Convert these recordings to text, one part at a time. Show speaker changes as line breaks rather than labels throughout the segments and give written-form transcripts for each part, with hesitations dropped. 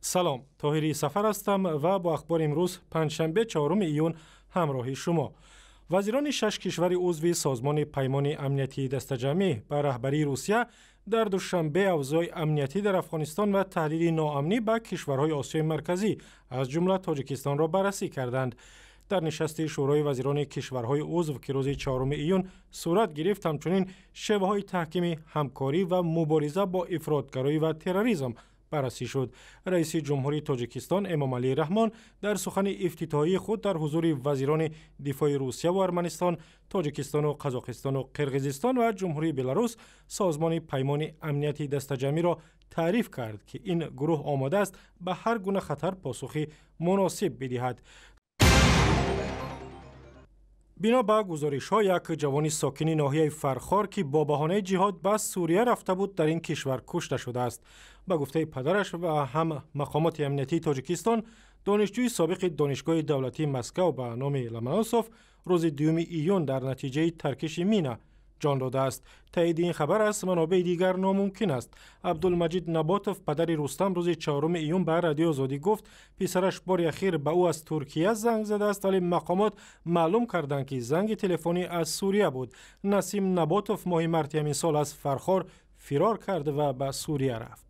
Салом, Тоҳири Сафар ҳастам ва бо ахбори имрӯз, панҷшанбе, 4 июн, ҳамроҳи шумо. Вазирони шаш кишвари узви Созмони Паймони Амниятии Дастаҷамъӣ ба раҳбарии Русия дар Душанбе авзои амниятӣ дар Афғонистон ва таҳдиди ноамнӣ ба кишварҳои Осиёи Марказӣ, аз ҷумла Тоҷикистонро баррасӣ карданд. Дар нишасти Шӯрои вазирони кишварҳои узв, ки рӯзи 4 июн сурат гирифт, ҳамчунин шеваҳои таҳкими ҳамкорӣ ва мубориза бо ифротгароӣ ва терроризм баррасӣ шуд. Раиси Ҷумҳурии Тоҷикистон Эмомалӣ Раҳмон дар сухани ифтитоҳии худ дар ҳузури вазирони дифои Русия ва Арманистон, Тоҷикистону Қазоқистону Қирғизистон ва Ҷумҳурии Беларус Созмони Паймони Амнияти Дастаҷамъиро таъриф кард, ки ин гурӯҳ омода аст ба ҳар гуна хатар посухи муносиб бидиҳад. Бино ба гузоришҳо, як ҷавони сокини ноҳияи Фархор, ки бо баҳонаи ҷиҳод ба Сурия рафта буд, дар ин кишвар кушта шудааст. Ба гуфтаи падараш ва ҳам мақомоти амниятии Тоҷикистон, донишҷӯи собиқи Донишгоҳи давлатии Москав ба номи Ломоносов рӯзи 2 июн дар натиҷаи таркиши мина ҷон додааст. Таиди ин хабар аз манобеи дигар номумкин аст. Абдулмаҷид Наботов, падари Рустам, рӯзи 4 июн ба Радиои Озодӣ гуфт, писараш бори ахир ба ӯ аз Туркия занг задааст, вале мақомот маълум карданд, ки занги телефонӣ аз Сурия буд. Насим Наботов моҳи марти ҳамин сол аз Фархор фирор кард ва ба Сурия рафт.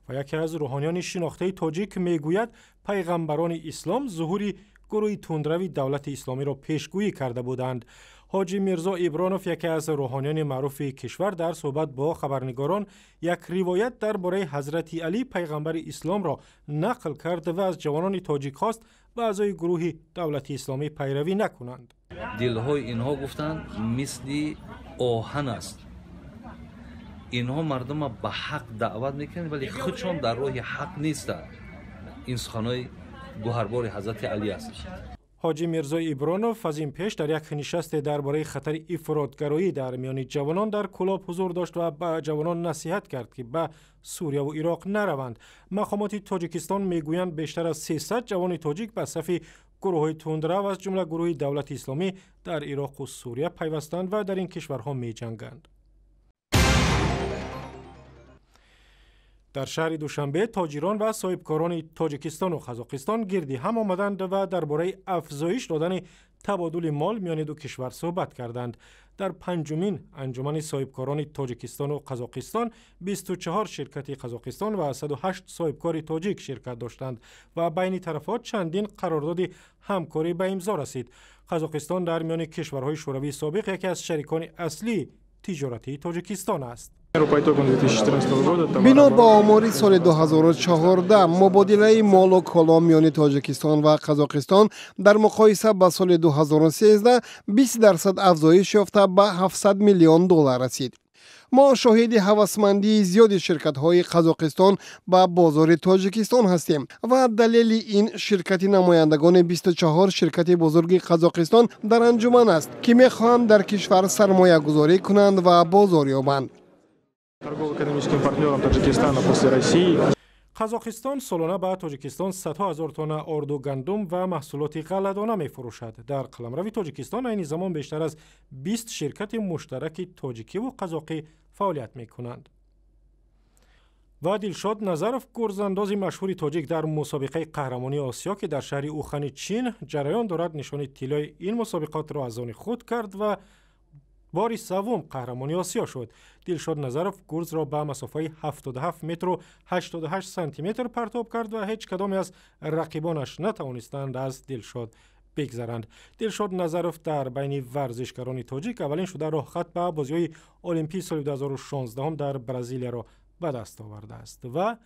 Ва яке аз рӯҳониёни шинохтаи тоҷик мегӯяд, пайғамбарони ислом зуҳури гурӯҳи тундрави Давлати Исломиро пешгӯӣ карда буданд. Ҳоҷи Мирзо Ибронов, яке аз рӯҳониёни маъруфи кишвар, дар суҳбат бо хабарнигорон як ривоят дар бораи Ҳазрати Алӣ, пайғамбари исломро, нақл кард ва аз ҷавонони тоҷик хост, ба аъзои гурӯҳи Давлати Исломӣ пайравӣ накунанд.
Дилҳои инҳо, гуфтанд, мисли оҳан аст. Инҳо мардума ба ҳақ даъват мекунанд, вале худшон дар роҳи ҳақ нестанд. Ин суханҳои гӯҳарбори Ҳазрати Алӣ аст.
Ҳоҷи Мирзо Ибронов аз ин пеш дар як нишасте дар бораи хатари ифротгароӣ дар миёни ҷавонон дар Кӯлоб ҳузур дошт ва ба ҷавонон насиҳат кард, ки ба Сурияву Ироқ нараванд. Мақомоти Тоҷикистон мегӯянд, бештар аз 300 ҷавони тоҷик ба сафи гурӯҳҳои тундрав, аз ҷумла гурӯҳи Давлати Исломӣ дар Ироқу Сурия пайвастанд ва дар ин кишварҳо меҷанганд. Дар шаҳри Душанбе тоҷирон ва соҳибкорони Тоҷикистону Қазоқистон гирди ҳам омаданд ва дар бораи афзоиш додани табодули мол миёни ду кишвар суҳбат карданд. Дар панҷумин анҷумани соҳибкорони Тоҷикистону Қазоқистон 24 ширкати Қазоқистон ва 108 соҳибкори тоҷик ширкат доштанд ва байни тарафҳо чандин қарордоди ҳамкорӣ ба имзо расид. Қазоқистон дар миёни кишварҳои Шӯравии собиқ яке аз шарикони аслии тиҷоратии Тоҷикистон аст.
Бино ба омори соли 2014, мубодилаи молу коло миёни Тоҷикистон ва Қазоқистон дар муқоиса ба соли 2013 20% афзоиш ёфта, ба 700 миллион доллар расид. Мо шоҳиди ҳавасмандии зиёди ширкатҳои Қазоқистон ба бозори Тоҷикистон ҳастем ва далели ин ширкати намояндагони 24 ширкати бузурги Қазоқистон дар анҷуман аст, ки мехоҳанд дар кишвар сармоягузорӣ кунанд ва бозор ёбанд.
Торгово-экономическим партнером Таджикистана после России.
Қазоқистон солона ба Тоҷикистон садҳо ҳазор тонна орду, гандум ва маҳсулоти ғалладона мефурӯшад. Дар қаламрави Тоҷикистон айни замон бештар аз 20 ширкати муштараки тоҷикиву қазоқӣ фаъолият мекунанд. Ва Дилшод Назаров, гурзандози машҳури тоҷик, дар мусобиқаи қаҳрамонии Осиё, ки дар шаҳри Ухани Чин ҷараён дорад, нишони тиллои ин мусобиқотро аз они худ кард ва бори севум қаҳрамони Осиё шуд. Дилшод Назаров гурзро ба масофаи 77 метру 88 сантиметр партоб кард ва ҳеҷ кадоме аз рақибонаш натавонистанд аз Дилшод бигзаранд. Дилшод Назаров дар байни варзишгарони тоҷик аввалин шуда роҳхат ба бозиҳои Олимпии соли 2016 дар Бразилияро ба даст овардааст. Ва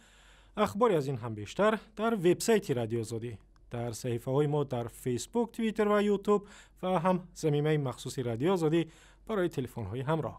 ахбори аз ин ҳам бештар дар вебсайти Радиоозодӣ, дар саҳифаҳои мо дар Фейсбук, Твиттер ва Ютуб ва ҳам замимаи махсуси Радиоозодӣ барои телефонҳои ҳамроҳ.